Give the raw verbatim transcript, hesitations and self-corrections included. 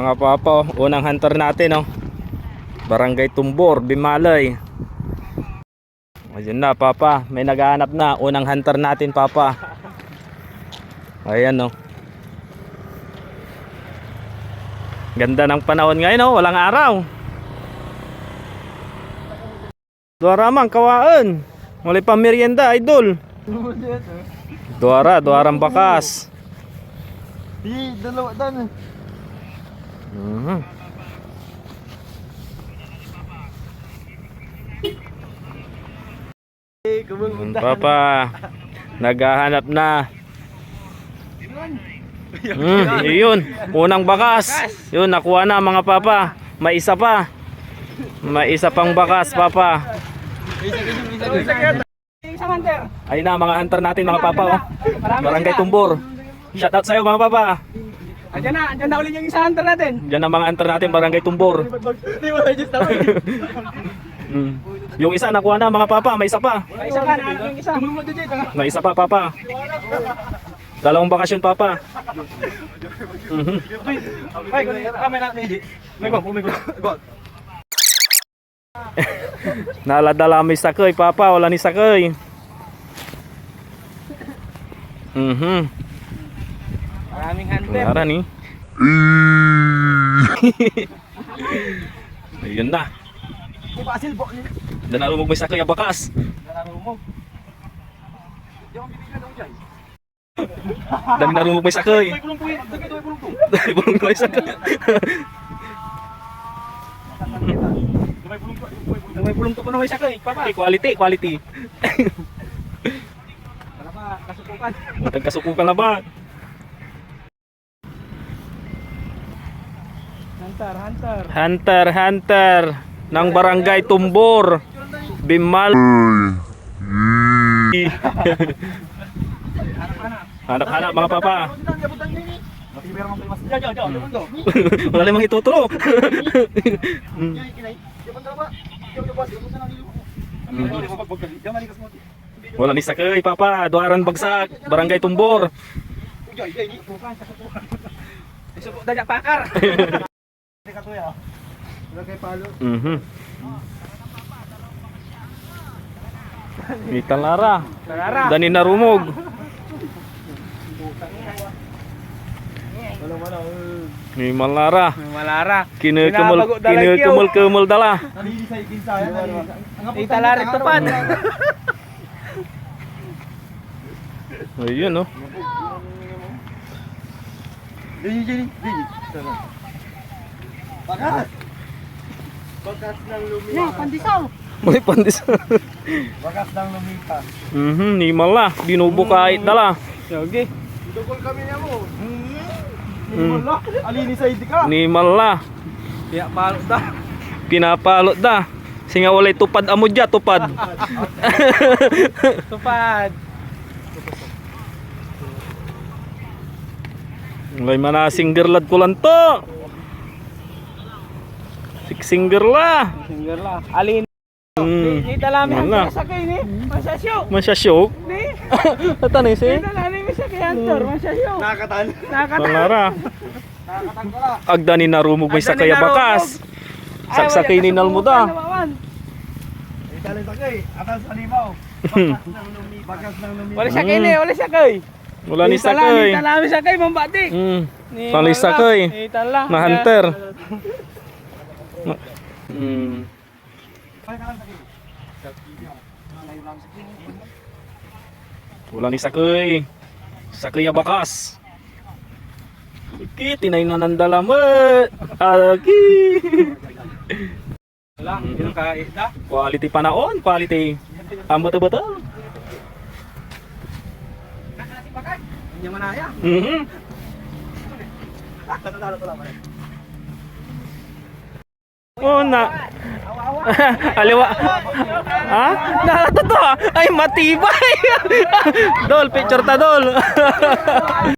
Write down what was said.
Mga papa, oh, unang hunter natin, oh. Barangay Tumbor, Bimalay. Ayun na, papa. May naghahanap na. Unang hunter natin, papa. Ayan, oh. Ganda ng panahon ngayon, oh. Walang araw. Duara man, kawaan. Walay pamerienda, idol. Duara, duaran bakas. Di, dalawa dan eh. Mhm. Eh, kumang Ang papa, naghahanap na. Hmm, yun. Unang bakas. Yun, nakuha na, mga papa. May isa pa. May isa pang bakas, papa. Ayun na, mga hunter natin, mga papa, oh. Barangay Tumbor. Shout out sa'yo, mga papa. Andiyan na, andiyan na ulit yung isang hunter natin. Diyan ang mga hunter natin, Barangay Tumbor. Hindi, wala dyan sa akin. Mm. Yung isa, nakuha na, mga papa. May isa pa. May isa pa, nahanap yung isa. May isa pa, papa. Dalawang bakasyon, papa. Mhm. Ay, kung may natin, may go, may go. Naladala may sakey, papa. Wala ni sakey. Mhm. Maraming hunter. Wala ni. Ayun na. Di ba, silbo? Danarumog may sakey a bakas. Danarumog. Di ako bibigyan ako dyan. Danarumog may sakey. May bulong to, may bulong to. May bulong to may sakey. May bulong to, may bulong to. May bulong to, may sakey. Papa. Quality, quality. Wala pa, kasukukan. Matag kasukukan na ba? Hunter, hunter. Hunter, hunter ng Barangay Tumbor, Bimal. Hanap-hanap, mga papa. Wala namang ituturo. Wala ni sakey, papa. Duaran bagsak, Barangay Tumbor. Isa po, dagak pakar. Mhm. Itan la ra. Itan la ra. Dani narumog. Ni malara. Ni malara. Kinekemel, kinekemel-kemel da la. Itan la ra topad. Ayun, oh. Bakas! Bakas ng lumipas. Na, pandesal. May pandesal. Bakas ng lumipas. Mhm, ni mala, binubukait da la. Yogi. Dugol kami niya mo. Hmm. Alinis ay di ka. Ni mala. Pinapalot da. Pinapalot da. Singa walay tupad amo dia, tupad. Tupad. Walay manasinger lad kulanto. Siksinger la. Singer la. Alin? Hmm. Ni, ni talamin ang sakay ni. Masasyok. Masasyok? Ni? Atan ni si? Ni talamin ang sakay, Antor. Masasyok. Nakakatan. Nakakatan. Manara. Agda ni narumog may sakey a bakas. Saksakey ni nalmo da. Itali sakey, atas sa limaw. Bakas ng lumi-, bakas ng lumi-. Wala sakey ni, wala sakey. Wala ni sakey. Itala, itala mi sakey, mambati. Hmm. Wala ni sakey. Itala. Na hunter. Hmm. Wala ni sakey. Sakey a bakas. Aki, tinaynan da lamet. Aki. Wala, pinakaida. Quality panaon, quality. Ang beto-beto. Hindi manaya. Mhm. Oh, na. Aliwa. Ha? Na, totoo. Ay, matibay. Dol, picture ta, dol.